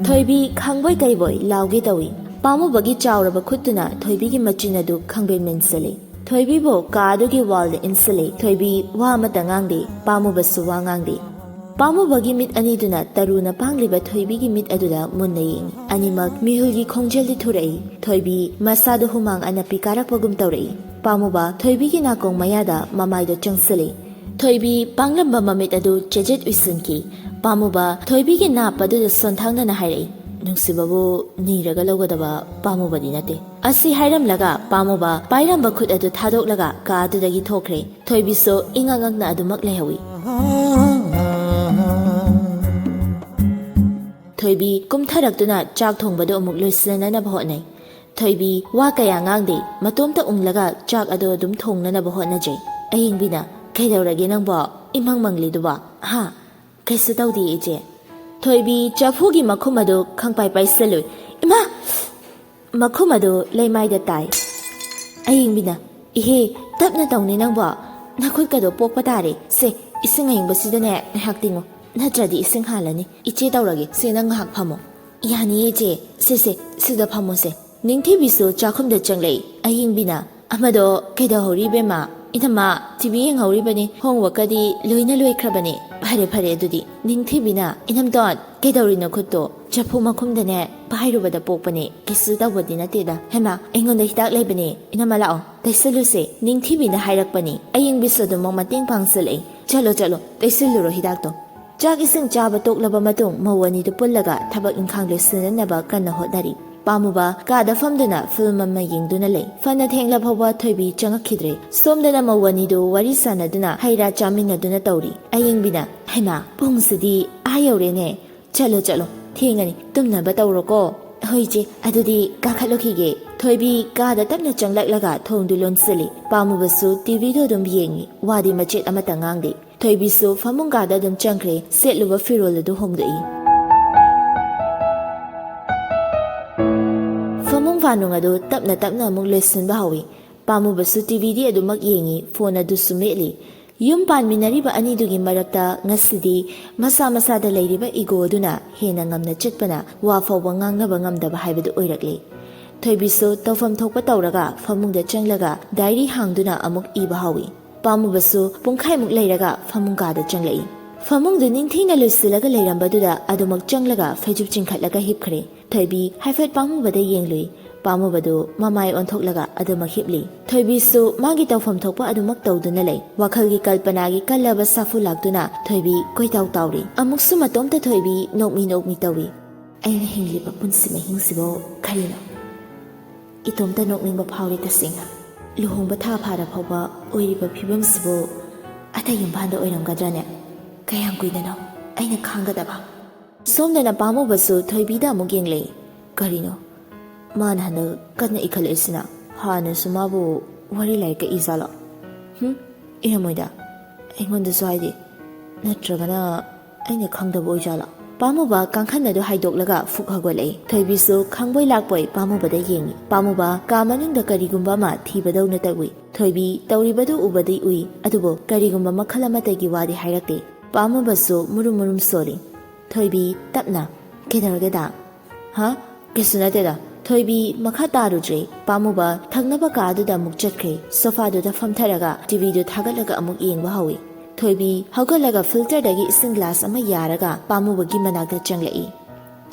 ꯊꯣꯏꯕꯤ ꯈꯪꯕꯣꯏ ꯀꯩꯕꯣꯏ ꯂꯥꯎꯒꯦ ꯇꯧꯏ꯫ ꯄꯥꯝꯃꯨꯕꯒꯤ ꯆꯥꯎꯔꯕ ꯈꯨꯠꯇꯨꯅ ꯊꯣꯏꯕꯤꯒꯤ ꯃꯆꯤꯟ ꯑꯗꯨ ꯈꯪꯕꯦꯟ ꯃꯦꯟꯁꯤꯜꯂꯤ꯫ ꯊꯣꯏꯕꯤꯕꯨ ꯀꯥ ꯑꯗꯨꯒꯤ ꯋꯥꯜꯗ ꯏꯟꯁꯤꯜꯂꯤ꯫ ꯊꯣꯏꯕꯤ ꯋꯥ ꯑꯃꯠꯇ ꯉꯥꯡꯗꯦ, ꯄꯥꯝꯃꯨꯕꯁꯨ ꯋꯥ ꯉꯥꯡꯗꯦ꯫ ꯄꯥꯝꯃꯨꯕꯒꯤ ꯃꯤꯠ ꯑꯅꯤꯗꯨꯅ ꯇꯔꯨꯅ ꯄꯥꯡꯂꯤꯕ ꯊꯣꯏꯕꯤꯒꯤ ꯃꯤꯠ ꯑꯗꯨꯗ ꯃꯨꯟꯅ ꯌꯦꯡꯏ꯫ ꯑꯅꯤꯃꯛ ꯃꯤꯍꯨꯜꯒꯤ ꯈꯣꯡꯖꯦꯜꯗꯤ ꯊꯨꯔꯛꯏ꯫ ꯊꯣꯏꯕꯤ ꯃꯁꯥꯗꯨ ꯍꯨꯃꯥꯡ ꯑꯅꯞꯄꯤ ꯀꯥꯔꯛꯄꯒꯨꯝ ꯇꯧꯔꯛꯏ꯫ ꯄꯥꯝꯃꯨꯕ ꯊꯣꯏꯕꯤꯒꯤ ꯅꯥꯀꯣꯡ ꯃꯌꯥꯗ ꯃꯃꯥꯏꯗꯨ ꯆꯪꯁꯤꯜꯂꯤ꯫ ꯊꯣꯏꯕꯤ ꯄꯥꯡꯂꯝꯕ ꯃꯃꯤꯠ ꯑꯗꯨ ꯆꯦꯖꯦꯠ ꯎꯏꯁꯤꯟꯈꯤ꯫ ꯄꯥꯝꯃꯨꯕ ꯊꯣꯏꯕꯤꯒꯤ ꯅꯥꯞ ꯑꯗꯨꯗ ꯁꯣꯟꯊꯥꯡꯅꯅ ꯍꯥꯏꯔꯛꯏ, "ꯅꯨꯡꯁꯤꯕꯕꯨ ꯅꯤꯔꯒ ꯂꯧꯒꯗꯕ ꯄꯥꯝꯃꯨꯕꯗꯤ ꯅꯠꯇꯦ"꯫ ꯑꯁꯤ ꯍꯥꯏꯔꯝꯂꯒ ꯄꯥꯝꯃꯨꯕ ꯄꯥꯏꯔꯝꯕ ꯈꯨꯠ ꯑꯗꯨ ꯊꯥꯗꯣꯛꯂꯒ ꯀꯥ ꯑꯗꯨꯗꯒꯤ ꯊꯣꯛꯈ꯭ꯔꯦ꯫ ꯊꯣꯏꯕꯤꯁꯨ ꯏꯉꯛ ꯉꯛꯅ ꯑꯗꯨꯃꯛ ꯂꯩꯍꯧꯏ꯫ ꯊꯣꯏꯕꯤ ꯀꯨꯝꯊꯔꯛꯇꯨꯅ ꯆꯥꯛ ꯊꯣꯡꯕꯗꯨ ꯑꯃꯨꯛ ꯂꯣꯏꯁꯤꯟꯅꯅꯕ ꯍꯣꯠꯅꯩ꯫ ꯊꯣꯏꯕꯤ ꯋꯥ ꯀꯌꯥ ꯉꯥꯡꯗꯦ, ꯃꯇꯣꯝꯇ ꯎꯪꯂꯒ ꯆꯥꯛ ꯑꯗꯨ ꯑꯗꯨꯝ ꯊꯣꯡꯅꯅꯕ ꯍꯣꯠꯅꯖꯩ꯫ ꯑꯌꯤꯡꯕꯤꯅ, "ꯀꯩꯗꯧꯔꯒꯦ ꯅꯪꯕꯣ? ꯏꯃꯪ ꯃꯪꯂꯤꯗꯨꯕꯣ? ꯍꯥ?" "ꯀꯩꯁꯨ ꯇꯧꯗꯦ, ꯏꯆꯦ꯫" ꯊꯣꯏꯕꯤ ꯆꯐꯨꯒꯤ ꯃꯈꯨꯝ ꯑꯗꯨ ꯈꯪꯄꯥꯏ ꯄꯥꯏꯁꯤꯜꯂꯨꯏ꯫ "ꯏꯃꯥ!" ꯃꯈꯨꯝ ꯑꯗꯨ ꯂꯩꯃꯥꯏꯗ ꯇꯥꯏ꯫ ꯑꯌꯤꯡꯕꯤꯅ, "ꯏꯍꯦ, ꯇꯞꯅ ꯇꯧꯅꯦ ꯅꯪꯕꯣ꯫ ꯅꯈꯨꯠꯀꯗꯣ ꯄꯣꯛꯄ ꯇꯥꯔꯦ꯫ ꯁꯦ, ꯏꯁꯤꯡ ꯑꯌꯤꯡꯕꯁꯤꯗꯅꯦ ꯉꯥꯏꯍꯥꯛ ꯇꯤꯡꯉꯨ꯫ ꯅꯠꯇ꯭ꯔꯗꯤ ꯏꯁꯤꯡ ꯍꯥꯜꯂꯅꯤ꯫ ꯏꯆꯦ ꯇꯧꯔꯒꯦ꯫ ꯁꯦ, ꯅꯪ ꯉꯥꯏꯍꯥꯛ ꯐꯝꯃꯣ꯫" "ꯌꯥꯅꯤꯌꯦ, ꯏꯆꯦ꯫ ꯁꯦ, ꯁꯦ, ꯁꯤꯗ ꯐꯝꯃꯣꯁꯦ꯫" ꯅꯤꯡꯊꯤꯕꯤꯁꯨ ꯆꯥꯛꯈꯨꯝꯗ ꯆꯪꯂꯛꯏ꯫ ꯑꯌꯤꯡꯕꯤꯅ, "ꯑꯃꯗꯣ ꯀꯩꯗꯧꯍꯧꯔꯤ, ꯏꯕꯦꯝꯃ?" "ꯏꯅꯝꯃ, ꯇꯤ ꯚꯤ ꯌꯦꯡꯍꯧꯔꯤꯕꯅꯤ꯫ Homework ꯀꯗꯤ ꯂꯣꯏꯅ ꯂꯣꯏꯈ꯭ꯔꯕꯅꯤ꯫" "ꯐꯔꯦ, ꯐꯔꯦ ꯑꯗꯨꯗꯤ꯫" ꯅꯤꯡꯊꯤꯕꯤꯅ, "ꯏꯅꯝꯇꯣꯟ, ꯀꯩꯗꯧꯔꯤꯅꯣ ꯈꯨꯠꯇꯣ?" "ꯆꯐꯨ ꯃꯈꯨꯝꯗꯅꯦ ꯄꯥꯏꯔꯨꯕꯗ ꯄꯣꯛꯄꯅꯦ꯫ ꯀꯩꯁꯨ ꯇꯧꯕꯗꯤ ꯅꯠꯇꯦꯗ꯫ ꯍꯩꯃꯥ, ꯑꯩꯉꯣꯟꯗ ꯍꯤꯗꯥꯛ ꯂꯩꯕꯅꯦ꯫ ꯏꯅꯝꯃ ꯂꯥꯛꯑꯣ, ꯇꯩꯁꯜꯂꯨꯁꯦ꯫" ꯅꯤꯡꯊꯤꯕꯤꯅ ꯍꯥꯏꯔꯛꯄꯅꯤ꯫ ꯑꯌꯤꯡꯕꯤꯁꯨ ꯑꯗꯨꯃꯛ ꯃꯇꯦꯡ ꯄꯥꯡꯁꯤꯜꯂꯛꯏ꯫ "ꯆꯠꯂꯣ, ꯆꯠꯂꯣ, ꯇꯩꯁꯤꯜꯂꯨꯔꯣ ꯍꯤꯗꯥꯛꯇꯣ꯫" ꯆꯥꯛ ꯏꯁꯤꯡ ꯆꯥꯕ ꯇꯣꯛꯂꯕ ꯃꯇꯨꯡ ꯃꯧ ꯑꯅꯤꯗꯨ ꯄꯨꯜꯂꯒ ꯊꯕꯛ ꯏꯪꯈꯥꯡ ꯂꯣꯏꯁꯤꯟꯅꯅꯕ ꯀꯟꯅ ꯍꯣꯠꯅꯔꯤ꯫ ꯄꯥꯝꯃꯨꯕ ꯀꯥꯗ ꯐꯝꯗꯨꯅ ꯐꯤꯂꯝ ꯑꯃ ꯌꯦꯡꯗꯨꯅ ꯂꯩ꯫ ꯐꯅ ꯊꯦꯡꯂ ꯐꯥꯎꯕ ꯊꯣꯏꯕꯤ ꯆꯪꯉꯛꯈꯤꯗ꯭ꯔꯦ꯫ ꯁꯣꯝꯗꯅ ꯃꯧ ꯑꯅꯤꯗꯨ ꯋꯥꯔꯤ ꯁꯥꯟꯅꯗꯨꯅ ꯍꯩ ꯔꯥ ꯆꯥꯃꯤꯟꯅꯗꯨꯅ ꯇꯧꯔꯤ꯫ ꯑꯌꯦꯡꯕꯤꯅ, "ꯍꯩꯃꯥ, ꯄꯨꯡꯁꯤꯗꯤ ꯑꯥ ꯌꯧꯔꯦꯅꯦ꯫ ꯆꯠꯂꯣ ꯆꯠꯂꯣ, ꯊꯦꯡꯉꯅꯤ, ꯇꯨꯝꯅꯕ ꯇꯧꯔꯣꯀꯣ꯫ ꯍꯣꯏ ꯏꯆꯦ, ꯑꯗꯨꯗꯤ ꯀꯥꯈꯠꯂꯨꯈꯤꯒꯦ"꯫ ꯊꯣꯏꯕꯤ ꯀꯥꯗ ꯇꯞꯅ ꯆꯪꯂꯛꯂꯒ ꯊꯣꯡꯗꯨ ꯂꯣꯟꯁꯤꯜꯂꯤ꯫ ꯄꯥꯝꯃꯨꯕꯁꯨ ꯇꯤꯚꯤꯗꯨ ꯑꯗꯨꯝ ꯌꯦꯡꯉꯤ, ꯋꯥꯗꯤ ꯃꯆꯦꯠ ꯑꯃꯠꯇ ꯉꯥꯡꯗꯦ꯫ ꯊꯣꯏꯕꯤꯁꯨ ꯐꯃꯨꯡ ꯀꯥꯗ ꯑꯗꯨꯝ ꯆꯪꯈ꯭ꯔꯦ, ꯁꯦꯠꯂꯨꯕ ꯐꯤꯔꯣꯜ ꯑꯗꯨ ꯍꯣꯡꯗꯣꯛꯏ꯫ ꯐꯃꯨꯡ ꯐꯥꯅꯨꯡ ꯑꯗꯨ ꯇꯞꯅ ꯇꯞꯅ ꯑꯃꯨꯛ ꯂꯣꯏꯁꯤꯟꯕ ꯍꯧꯏ꯫ ꯄꯥꯝꯃꯨꯕꯁꯨ ꯇꯤꯚꯤꯗꯤ ꯑꯗꯨꯃꯛ ꯌꯦꯡꯉꯤ, ꯐꯣꯟ ꯑꯗꯨꯁꯨ ꯃꯦꯠꯂꯤ꯫ ꯌꯨꯝ ꯄꯥꯟꯃꯤꯟꯅꯔꯤꯕ ꯑꯅꯤꯗꯨꯒꯤ ꯃꯔꯛꯇ ꯉꯁꯤꯗꯤ ꯃꯁꯥ ꯃꯁꯥꯗ ꯂꯩꯔꯤꯕ ꯏꯒꯣ ꯑꯗꯨꯅ ꯍꯦꯟꯅ ꯉꯝꯅ ꯆꯠꯄꯅ ꯋꯥ ꯐꯥꯎꯕ ꯉꯥꯡꯅꯕ ꯉꯝꯗꯕ ꯍꯥꯏꯕꯗꯨ ꯑꯣꯏꯔꯛꯂꯤ꯫ ꯊꯣꯏꯕꯤꯁꯨ ꯇꯧꯐꯝ ꯊꯣꯛꯄ ꯇꯧꯔꯒ ꯐꯃꯨꯡꯗ ꯆꯪꯂꯒ ꯗꯥꯏꯔꯤ ꯍꯥꯡꯗꯨꯅ ꯑꯃꯨꯛ ꯏꯕ ꯍꯧꯏ꯫ ꯄꯥꯝꯃꯨꯕꯁꯨ ꯄꯨꯡꯈꯥꯏꯃꯨꯛ ꯂꯩꯔꯒ ꯐꯃꯨꯡ ꯀꯥꯗ ꯆꯪꯂꯛꯏ꯫ ꯐꯃꯨꯡꯗꯨ ꯅꯤꯡꯊꯤꯅ ꯂꯣꯏꯁꯤꯜꯂꯒ ꯂꯩꯔꯝꯕꯗꯨꯗ ꯑꯗꯨꯃꯛ ꯆꯪꯂꯒ ꯐꯩꯖꯨꯞ ꯆꯤꯡꯈꯠꯂꯒ ꯍꯤꯞꯈ꯭ꯔꯦ꯫ ꯊꯣꯏꯕꯤ ꯍꯥꯏꯐꯦꯠ ꯄꯥꯝꯃꯨꯕꯗ ꯌꯦꯡꯂꯨꯏ꯫ ꯄꯥꯝꯃꯨꯕꯗꯨ ꯃꯃꯥꯏ ꯑꯣꯟꯊꯣꯛꯂꯒ ꯑꯗꯨꯃꯛ ꯍꯤꯞꯂꯤ꯫ ꯊꯣꯏꯕꯤꯁꯨ ꯃꯥꯒꯤ ꯇꯧꯐꯝ ꯊꯣꯛꯄ ꯑꯗꯨꯃꯛ ꯇꯧꯗꯨꯅ ꯂꯩ꯫ ꯋꯥꯈꯜꯒꯤ ꯀꯜꯄꯅꯥꯒꯤ ꯀꯜꯂꯕ ꯁꯥꯐꯨ ꯂꯥꯛꯇꯨꯅ ꯊꯣꯏꯕꯤ ꯀꯣꯏꯇꯥꯎ ꯇꯥꯎꯔꯤ꯫ ꯑꯃꯨꯛꯁꯨ ꯃꯇꯣꯝꯇ ꯊꯣꯏꯕꯤ ꯅꯣꯛꯃꯤ ꯅꯣꯛꯃꯤ ꯇꯧꯏ꯫ "ꯑꯩꯅ ꯍꯤꯡꯂꯤꯕ ꯄꯨꯟꯁꯤ ꯃꯍꯤꯡꯁꯤꯕꯨ ꯀꯔꯤꯅꯣ? ꯏꯇꯣꯝꯇ ꯅꯣꯛꯅꯤꯡꯕ ꯐꯥꯎꯔꯤ ꯇꯁꯦꯡꯅ꯫ ꯂꯨꯍꯣꯡꯕ ꯊꯥ ꯐꯥꯔ ꯐꯥꯎꯕ ꯑꯣꯏꯔꯤꯕ ꯐꯤꯕꯝꯁꯤꯕꯨ ꯑꯇꯩ ꯏꯝꯐꯥꯜꯗ ꯑꯣꯏꯔꯝꯒꯗ꯭ꯔꯅꯦ? ꯀꯌꯥꯝ ꯀꯨꯏꯅꯅꯣ ꯑꯩꯅ ꯈꯥꯡꯒꯗꯕ?" ꯁꯣꯝꯗꯅ ꯄꯥꯝꯃꯨꯕꯁꯨ ꯊꯣꯏꯕꯤꯗ ꯑꯃꯨꯛ ꯌꯦꯡꯂꯛꯏ꯫ "ꯀꯔꯤꯅꯣ ꯃꯥꯅ ꯍꯟꯗꯛ ꯀꯟꯅ ꯏꯈꯠꯂꯛꯏꯁꯤꯅ? ꯍꯥꯟꯅꯁꯨ ꯃꯥꯕꯨ ꯋꯥꯔꯤ ꯂꯥꯏꯔꯤꯛꯀ ꯏꯖꯥꯠꯂꯣ? ꯍꯨꯝ? ꯏꯔꯝꯃꯣꯏꯗ꯫ ꯑꯩꯉꯣꯟꯗꯁꯨ ꯍꯥꯏꯗꯦ꯫ ꯅꯠꯇ꯭ꯔꯒꯅ ꯑꯩꯅ ꯈꯪꯗꯕ ꯑꯣꯏꯖꯥꯠꯂꯣ?" ꯄꯥꯝꯃꯨꯕ ꯀꯥꯡꯈꯟ ꯑꯗꯨ ꯍꯥꯏꯗꯣꯛꯂꯒ ꯐꯨꯛ ꯍꯧꯒꯠꯂꯛꯏ꯫ ꯊꯣꯏꯕꯤꯁꯨ ꯈꯪꯕꯣꯏ ꯂꯥꯛꯄꯣꯏ ꯄꯥꯝꯃꯨꯕꯗ ꯌꯦꯡꯉꯤ꯫ ꯄꯥꯝꯃꯨꯕ ꯀꯥ ꯃꯅꯨꯡꯗ ꯀꯔꯤꯒꯨꯝꯕ ꯑꯃ ꯊꯤꯕꯗꯧꯅ ꯇꯧꯏ꯫ ꯊꯣꯏꯕꯤ ꯇꯧꯔꯤꯕꯗꯨ ꯎꯕꯗꯤ ꯎꯏ, ꯑꯗꯨꯕꯨ ꯀꯔꯤꯒꯨꯝꯕ ꯃꯈꯜ ꯑꯃꯠꯇꯒꯤ ꯋꯥꯗꯤ ꯍꯥꯏꯔꯛꯇꯦ꯫ ꯄꯥꯝꯃꯨꯕꯁꯨ ꯃꯨꯔꯨꯝ ꯃꯨꯔꯨꯝ ꯁꯣꯜꯂꯤ꯫ ꯊꯣꯏꯕꯤ ꯇꯞꯅ, "ꯀꯩꯗꯧꯔꯒꯦꯗ?" "ꯍꯥ? ꯀꯩꯁꯨ ꯅꯠꯇꯦꯗ꯫" ꯊꯣꯏꯕꯤ ꯃꯈꯥ ꯇꯥꯔꯨꯗ꯭ꯔꯦ꯫ ꯄꯥꯝꯃꯨꯕ ꯊꯪꯅꯕ ꯀꯥ ꯑꯗꯨꯗ ꯑꯃꯨꯛ ꯆꯠꯈ꯭ꯔꯦ꯫ ꯁꯣꯐꯥꯗꯨꯗ ꯐꯝꯊꯔꯒ ꯇꯤꯚꯤꯗꯨ ꯊꯥꯒꯠꯂꯒ ꯑꯃꯨꯛ ꯌꯦꯡꯕ ꯍꯧꯏ꯫ ꯊꯣꯏꯕꯤ ꯍꯧꯒꯠꯂꯒ ꯐꯤꯜꯇꯔꯗꯒꯤ ꯏꯁꯤꯡ ꯒ꯭ꯂꯥꯁ ꯑꯃ ꯌꯥꯔꯒ ꯄꯥꯝꯃꯨꯕꯒꯤ ꯃꯅꯥꯛꯇ ꯆꯪꯂꯛꯏ꯫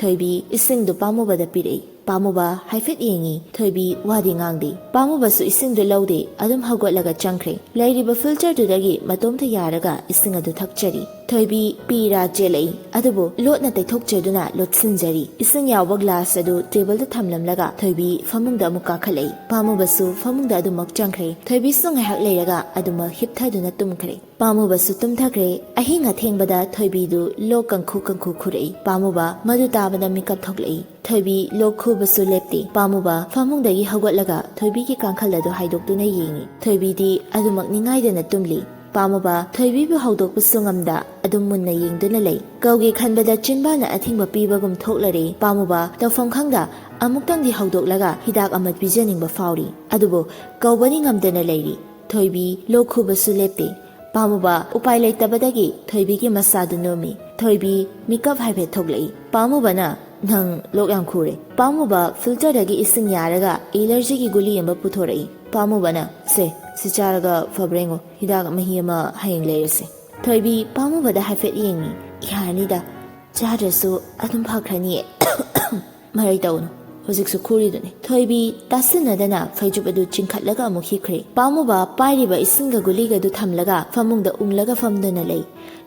ꯊꯣꯏꯕꯤ ꯏꯁꯤꯡꯗꯨ ꯄꯥꯝꯃꯨꯕꯗ ꯄꯤꯔꯛꯏ꯫ ꯄꯥꯝꯃꯨꯕ ꯍꯥꯏꯐꯦꯠ ꯌꯦꯡꯉꯤ꯫ ꯊꯣꯏꯕꯤ ꯋꯥꯗꯤ ꯉꯥꯡꯗꯦ꯫ ꯄꯥꯝꯃꯨꯕꯁꯨ ꯏꯁꯤꯡꯗꯨ ꯂꯧꯗꯦ, ꯑꯗꯨꯝ ꯍꯧꯒꯠꯂꯒ ꯆꯪꯈ꯭ꯔꯦ꯫ ꯂꯩꯔꯤꯕ ꯐꯤꯜꯇꯔꯗꯨꯗꯒꯤ ꯃꯇꯣꯝꯇ ꯌꯥꯔꯒ ꯏꯁꯤꯡ ꯑꯗꯨ ꯊꯛꯆꯔꯤ꯫ ꯊꯣꯏꯕꯤ ꯄꯤꯔꯥ ꯆꯦꯜꯂꯛꯏ, ꯑꯗꯨꯕꯨ ꯂꯣꯠꯅ ꯇꯩꯊꯣꯛꯆꯗꯨꯅ ꯂꯣꯠꯁꯤꯟꯖꯔꯤ꯫ ꯏꯁꯤꯡ ꯌꯥꯎꯕ ꯒ꯭ꯂꯥꯁ ꯑꯗꯨ ꯇꯦꯕꯜꯗ ꯊꯝꯂꯝꯂꯒ ꯊꯣꯏꯕꯤ ꯐꯃꯨꯡꯗ ꯑꯃꯨꯛ ꯀꯥꯈꯠꯂꯛꯏ꯫ ꯄꯥꯝꯃꯨꯕꯁꯨ ꯐꯃꯨꯡꯗ ꯑꯗꯨꯃꯛ ꯆꯪꯈ꯭ꯔꯦ꯫ ꯊꯣꯏꯕꯤꯁꯨ ꯉꯥꯏꯍꯥꯛ ꯂꯩꯔꯒ ꯑꯗꯨꯃꯛ ꯍꯤꯞꯊꯗꯨꯅ ꯇꯨꯝꯈ꯭ꯔꯦ꯫ ꯄꯥꯝꯃꯨꯕꯁꯨ ꯇꯨꯝꯊꯈ꯭ꯔꯦ꯫ ꯑꯍꯤꯡ ꯑꯊꯦꯡꯕꯗ ꯊꯣꯏꯕꯤꯗꯨ ꯂꯣꯛ ꯀꯪꯈꯨ ꯀꯪꯈꯨ ꯈꯨꯔꯛꯏ꯫ ꯄꯥꯝꯃꯨꯕ ꯃꯗꯨ ꯇꯥꯕꯗ ꯃꯤꯀꯞ ꯊꯣꯛꯂꯛꯏ꯫ ꯊꯣꯏꯕꯤ ꯂꯣꯛ ꯈꯨꯕꯁꯨ ꯂꯦꯞꯇꯦ꯫ ꯄꯥꯝꯃꯨꯕ ꯐꯃꯨꯡꯗꯒꯤ ꯍꯧꯒꯠꯂꯒ ꯊꯣꯏꯕꯤꯒꯤ ꯀꯥꯡꯈꯜ ꯑꯗꯨ ꯍꯥꯏꯗꯣꯛꯇꯨꯅ ꯌꯦꯡꯏ꯫ ꯊꯣꯏꯕꯤꯗꯤ ꯑꯗꯨꯃꯛ ꯅꯤꯡꯉꯥꯏꯗꯅ ꯇꯨꯝꯂꯤ꯫ ꯄꯥꯝꯃꯨꯕ ꯊꯣꯏꯕꯤꯕꯨ ꯍꯧꯗꯣꯛꯄꯁꯨ ꯉꯝꯗ ꯑꯗꯨꯝ ꯃꯨꯟꯅ ꯌꯦꯡꯗꯨꯅ ꯂꯩ꯫ ꯀꯧꯒꯦ ꯈꯟꯕꯗ ꯆꯤꯟꯕꯥꯜꯅ ꯑꯊꯤꯡꯕ ꯄꯤꯕꯒꯨꯝ ꯊꯣꯛꯂꯔꯦ꯫ ꯄꯥꯝꯃꯨꯕ ꯇꯧꯐꯝ ꯈꯪꯗ ꯑꯃꯨꯛꯇꯪꯗꯤ ꯍꯧꯗꯣꯛꯂꯒ ꯍꯤꯗꯥꯛ ꯑꯃ ꯄꯤꯖꯅꯤꯡꯕ ꯐꯥꯎꯔꯤ꯫ ꯑꯗꯨꯕꯨ ꯀꯧꯕꯗꯤ ꯉꯝꯗꯅ ꯂꯩꯔꯤ꯫ ꯊꯣꯏꯕꯤ ꯂꯣꯛ ꯈꯨꯕꯁꯨ ꯂꯦꯞꯇꯦ꯫ ꯄꯥꯝꯃꯨꯕ ꯎꯄꯥꯏ ꯂꯩꯇꯕꯗꯒꯤ ꯊꯣꯏꯕꯤꯒꯤ ꯃꯁꯥꯗꯨ ꯅꯣꯝꯃꯤ꯫ ꯊꯣꯏꯕꯤ ꯃꯤꯀꯞ ꯍꯥꯏꯐꯦꯠ ꯊꯣꯛꯂꯛꯏ꯫ ꯄꯥꯝꯃꯨꯕꯅ, "ꯅꯪ ꯂꯣꯛ ꯌꯥꯝ ꯈꯨꯔꯦ꯫" ꯄꯥꯝꯃꯨꯕ ꯐꯤꯜꯇꯔꯗꯒꯤ ꯏꯁꯤꯡ ꯌꯥꯔꯒ ꯑꯦꯂꯔꯖꯤꯒꯤ ꯒꯨꯂꯤ ꯑꯃ ꯄꯨꯊꯣꯔꯛꯏ꯫ ꯄꯥꯝꯃꯨꯕꯅ, "ꯁꯦ, ꯁꯤ ꯆꯥꯔꯒ ꯐꯕ꯭ꯔꯥ ꯌꯦꯡꯉꯣ, ꯍꯤꯗꯥꯛ ꯃꯍꯤ ꯑꯃ ꯍꯌꯦꯡ ꯂꯩꯔꯁꯦ꯫" ꯊꯣꯏꯕꯤ ꯄꯥꯝꯃꯨꯕꯗ ꯍꯥꯏꯐꯦꯠ ꯌꯦꯡꯉꯤ꯫ "ꯌꯥꯔꯅꯤꯗ, ꯆꯥꯗ꯭ꯔꯁꯨ ꯑꯗꯨꯝ ꯐꯈ꯭ꯔꯅꯤꯌꯦ꯫" "ꯃꯔꯩ ꯇꯧꯅꯨ, ꯍꯧꯖꯤꯛꯁꯨ ꯈꯨꯔꯤꯗꯨꯅꯤ꯫" ꯊꯣꯏꯕꯤ ꯇꯥꯁꯤꯟꯅꯗꯅ ꯐꯩꯖꯨꯞ ꯑꯗꯨ ꯆꯤꯡꯈꯠꯂꯒ ꯑꯃꯨꯛ ꯍꯤꯞꯈ꯭ꯔꯦ꯫ ꯄꯥꯝꯃꯨꯕ ꯄꯥꯏꯔꯤꯕ ꯏꯁꯤꯡꯒ ꯒꯨꯂꯤꯒꯗꯨ ꯊꯝꯂꯒ ꯐꯃꯨꯡꯗ ꯎꯪꯂꯒ ꯐꯝꯗꯨꯅ ꯂꯩ꯫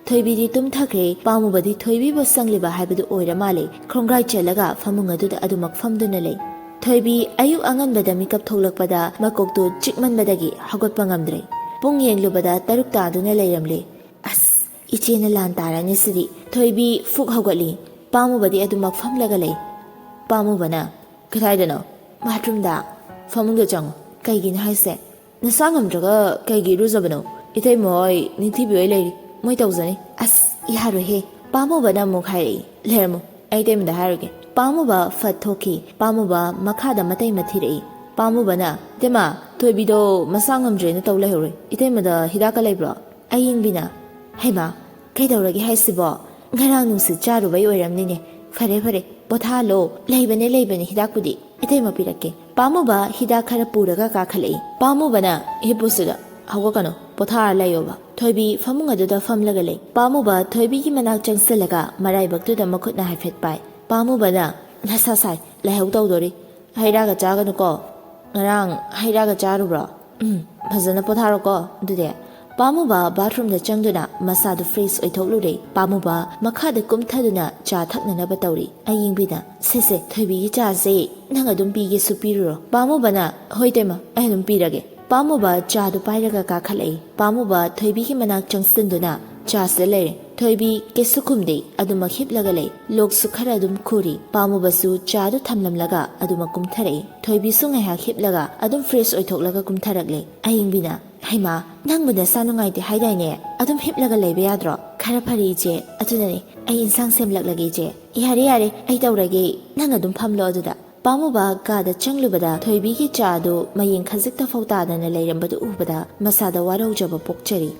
ꯊꯣꯏꯕꯤꯗꯤ ꯇꯨꯝꯊꯈ꯭ꯔꯦ꯫ ꯄꯥꯝꯃꯨꯕꯗꯤ ꯊꯣꯏꯕꯤꯕꯨ ꯁꯪꯂꯤꯕ ꯍꯥꯏꯕꯗꯨ ꯑꯣꯏꯔ ꯃꯥꯜꯂꯦ꯫ ꯈꯣꯡꯒ꯭ꯔꯥꯏ ꯆꯦꯜꯂꯒ ꯐꯃꯨꯡ ꯑꯗꯨꯗ ꯑꯗꯨꯃꯛ ꯐꯝꯗꯨꯅ ꯂꯩ꯫ ꯊꯣꯏꯕꯤ ꯑꯌꯨꯛ ꯑꯉꯟꯕꯗ ꯃꯤꯀꯞ ꯊꯣꯛꯂꯛꯄꯗ ꯃꯀꯣꯛꯇꯨ ꯆꯤꯛꯃꯟꯕꯗꯒꯤ ꯍꯧꯒꯠꯄ ꯉꯝꯗ꯭ꯔꯦ꯫ ꯄꯨꯡ ꯌꯦꯡꯂꯨꯕꯗ ꯇꯔꯨꯛ ꯇꯥꯗꯨꯅ ꯂꯩꯔꯝꯂꯦ꯫ "ꯑꯁ, ꯏꯆꯦꯅ ꯂꯥꯟ ꯇꯥꯔꯅꯤ ꯁꯤꯗꯤ꯫" ꯊꯣꯏꯕꯤ ꯐꯨꯛ ꯍꯧꯒꯠꯂꯤ꯫ ꯄꯥꯝꯃꯨꯕꯗꯤ ꯑꯗꯨꯃꯛ ꯐꯝꯂꯒ ꯂꯩ꯫ ꯄꯥꯝꯃꯨꯕꯅ, "ꯀꯗꯥꯏꯗꯅꯣ?" "ꯕꯥꯠꯔꯨꯝꯗ꯫" "ꯐꯃꯨꯡꯗ ꯆꯪꯉꯨ꯫" "ꯀꯩꯒꯤꯅꯣ ꯍꯥꯏꯁꯦ?" "ꯅꯁꯥ ꯉꯝꯗ꯭ꯔꯒ ꯀꯩꯒꯤ ꯏꯔꯨꯖꯕꯅꯣ? ꯏꯇꯩꯃ ꯍꯣꯏ, ꯅꯤꯡꯊꯤꯕꯤ ꯍꯣꯏ ꯂꯩꯔꯤ, ꯃꯣꯏ ꯇꯧꯖꯅꯤ꯫" "ꯑꯁ, ꯌꯥꯔꯣꯏꯍꯦ꯫" ꯄꯥꯝꯃꯨꯕꯅ ꯑꯃꯨꯛ ꯍꯥꯏꯔꯛꯏ, "ꯂꯩꯔꯝꯃꯨ, ꯑꯩ ꯏꯇꯩꯃꯗ ꯍꯥꯏꯔꯨꯒꯦ꯫" ꯄꯥꯝꯃꯨꯕ ꯐꯠ ꯊꯣꯛꯈꯤ꯫ ꯄꯥꯝꯃꯨꯕ ꯃꯈꯥꯗ ꯃꯇꯩꯃ ꯊꯤꯔꯛꯏ꯫ ꯄꯥꯝꯃꯨꯕꯅ, "ꯏꯇꯩꯃ, ꯊꯣꯏꯕꯤꯗꯣ ꯃꯁꯥ ꯉꯝꯗ꯭ꯔꯦꯅ ꯇꯧ ꯂꯩꯍꯧꯔꯦ꯫ ꯏꯇꯩꯃꯗ ꯍꯤꯗꯥꯛꯀ ꯂꯩꯕ꯭ꯔꯣ?" ꯑꯌꯤꯡꯕꯤꯅ, "ꯍꯩꯃꯥ, ꯀꯩꯗꯧꯔꯒꯦ ꯍꯥꯏꯁꯤꯕꯣ? ꯉꯔꯥꯡ ꯅꯨꯡꯁꯤꯠ ꯆꯥꯔꯨꯕꯩ ꯑꯣꯏꯔꯝꯅꯤꯅꯦ꯫ ꯐꯔꯦ, ꯐꯔꯦ, ꯄꯣꯊꯥꯍꯜꯂꯣ꯫ ꯂꯩꯕꯅꯦ, ꯂꯩꯕꯅꯦ, ꯍꯤꯗꯥꯛꯄꯨꯗꯤ꯫ ꯏꯇꯩꯃ ꯄꯤꯔꯛꯀꯦ꯫" ꯄꯥꯝꯃꯨꯕ ꯍꯤꯗꯥꯛ ꯈꯔ ꯄꯨꯔꯒ ꯀꯥꯈꯠꯂꯛꯏ꯫ ꯄꯥꯝꯃꯨꯕꯅ, "ꯍꯤꯞꯄꯨ ꯁꯤꯗ, ꯍꯧꯒꯠꯀꯅꯨ, ꯄꯣꯊꯥꯔ ꯂꯩꯌꯣꯕ꯫" ꯊꯣꯏꯕꯤ ꯐꯃꯨꯡ ꯑꯗꯨꯗ ꯐꯝꯂꯒ ꯂꯩ꯫ ꯄꯥꯝꯃꯨꯕ ꯊꯣꯏꯕꯤꯒꯤ ꯃꯅꯥꯛ ꯆꯪꯁꯤꯜꯂꯒ ꯃꯔꯥꯏꯕꯛꯇꯨꯗ ꯃꯈꯨꯠꯅ ꯍꯥꯏꯐꯦꯠ ꯄꯥꯏ꯫ ꯄꯥꯝꯃꯨꯕꯅ, "ꯅꯁꯥ ꯁꯥꯏ, ꯂꯥꯏꯍꯧ ꯇꯧꯗꯣꯔꯤ꯫ ꯍꯩ ꯔꯥꯒ ꯆꯥꯒꯅꯨꯀꯣ꯫ ꯉꯔꯥꯡ ꯍꯩ ꯔꯥꯒ ꯆꯥꯔꯨꯕ꯭ꯔꯣ? ꯎꯝ, ꯐꯖꯅ ꯄꯣꯊꯥꯔꯣꯀꯣ ꯑꯗꯨꯗꯤ꯫" ꯄꯥꯝꯃꯨꯕ ꯕꯥꯊꯔꯨꯝꯗ ꯆꯪꯗꯨꯅ ꯃꯁꯥꯗꯨ ꯐ꯭ꯔꯦꯁ ꯑꯣꯏꯊꯣꯛꯂꯨꯔꯦ꯫ ꯄꯥꯝꯃꯨꯕ ꯃꯈꯥꯗ ꯀꯨꯝꯊꯗꯨꯅ ꯆꯥ ꯊꯛꯅꯅꯕ ꯇꯧꯔꯤ꯫ ꯑꯌꯤꯡꯕꯤꯅ, "ꯁꯦ ꯁꯦ, ꯊꯣꯏꯕꯤꯒꯤ ꯆꯥꯁꯦ ꯅꯪ ꯑꯗꯨꯝ ꯄꯤꯒꯦꯁꯨ ꯄꯤꯔꯨꯔꯣ꯫" ꯄꯥꯝꯃꯨꯕꯅ, "ꯍꯣꯏ ꯇꯩꯃ, ꯑꯩ ꯑꯗꯨꯝ ꯄꯤꯔꯒꯦ꯫" ꯄꯥꯝꯃꯨꯕ ꯆꯥꯗꯨ ꯄꯥꯏꯔꯒ ꯀꯥꯈꯠꯂꯛꯏ꯫ ꯄꯥꯝꯃꯨꯕ ꯊꯣꯏꯕꯤꯒꯤ ꯃꯅꯥꯛ ꯆꯪꯁꯤꯟꯗꯨꯅ ꯆꯥꯁꯤꯗ ꯂꯩꯔꯦ꯫ ꯊꯣꯏꯕꯤ ꯀꯩꯁꯨ ꯈꯨꯝꯗꯦ, ꯑꯗꯨꯃꯛ ꯍꯤꯞꯂꯒ ꯂꯩ꯫ ꯂꯣꯛꯁꯨ ꯈꯔ ꯑꯗꯨꯝ ꯈꯨꯔꯤ꯫ ꯄꯥꯝꯃꯨꯕꯁꯨ ꯆꯥꯗꯨ ꯊꯝꯂꯝꯂꯒ ꯑꯗꯨꯃꯛ ꯀꯨꯝꯊꯔꯛꯏ꯫ ꯊꯣꯏꯕꯤꯁꯨ ꯉꯥꯏꯍꯥꯛ ꯍꯤꯞꯂꯒ ꯑꯗꯨꯝ ꯐ꯭ꯔꯦꯁ ꯑꯣꯏꯊꯣꯛꯂꯒ ꯀꯨꯝꯊꯔꯛꯂꯦ꯫ ꯑꯌꯤꯡꯕꯤꯅ, "ꯍꯩꯃꯥ, ꯅꯪꯕꯨ ꯅꯁꯥ ꯅꯨꯡꯉꯥꯏꯇꯦ ꯍꯥꯏꯗꯥꯏꯅꯦ? ꯑꯗꯨꯝ ꯍꯤꯞꯂꯒ ꯂꯩꯕ ꯌꯥꯗ꯭ꯔꯣ?" "ꯈꯔ ꯐꯔꯦ ꯏꯆꯦ꯫ ꯑꯗꯨꯅꯅꯦ, ꯑꯩ ꯏꯟꯁꯥꯡ ꯁꯦꯝꯂꯛꯂꯒꯦ ꯏꯆꯦ꯫" "ꯌꯥꯔꯦ ꯌꯥꯔꯦ, ꯑꯩ ꯇꯧꯔꯒꯦ, ꯅꯪ ꯑꯗꯨꯝ ꯐꯝꯂꯣ ꯑꯗꯨꯗ꯫" ꯄꯥꯝꯃꯨꯕ ꯀꯥꯗ ꯆꯪꯂꯨꯕꯗ ꯊꯣꯏꯕꯤꯒꯤ ꯆꯥꯗꯨ ꯃꯌꯦꯡ ꯈꯖꯤꯛꯇ ꯐꯥꯎ ꯇꯥꯗꯅ ꯂꯩꯔꯝꯕꯗꯨ ꯎꯕꯗ ꯃꯁꯥꯗ ꯋꯥꯔꯧꯖꯕ ꯄꯣꯛꯆꯔꯤ꯫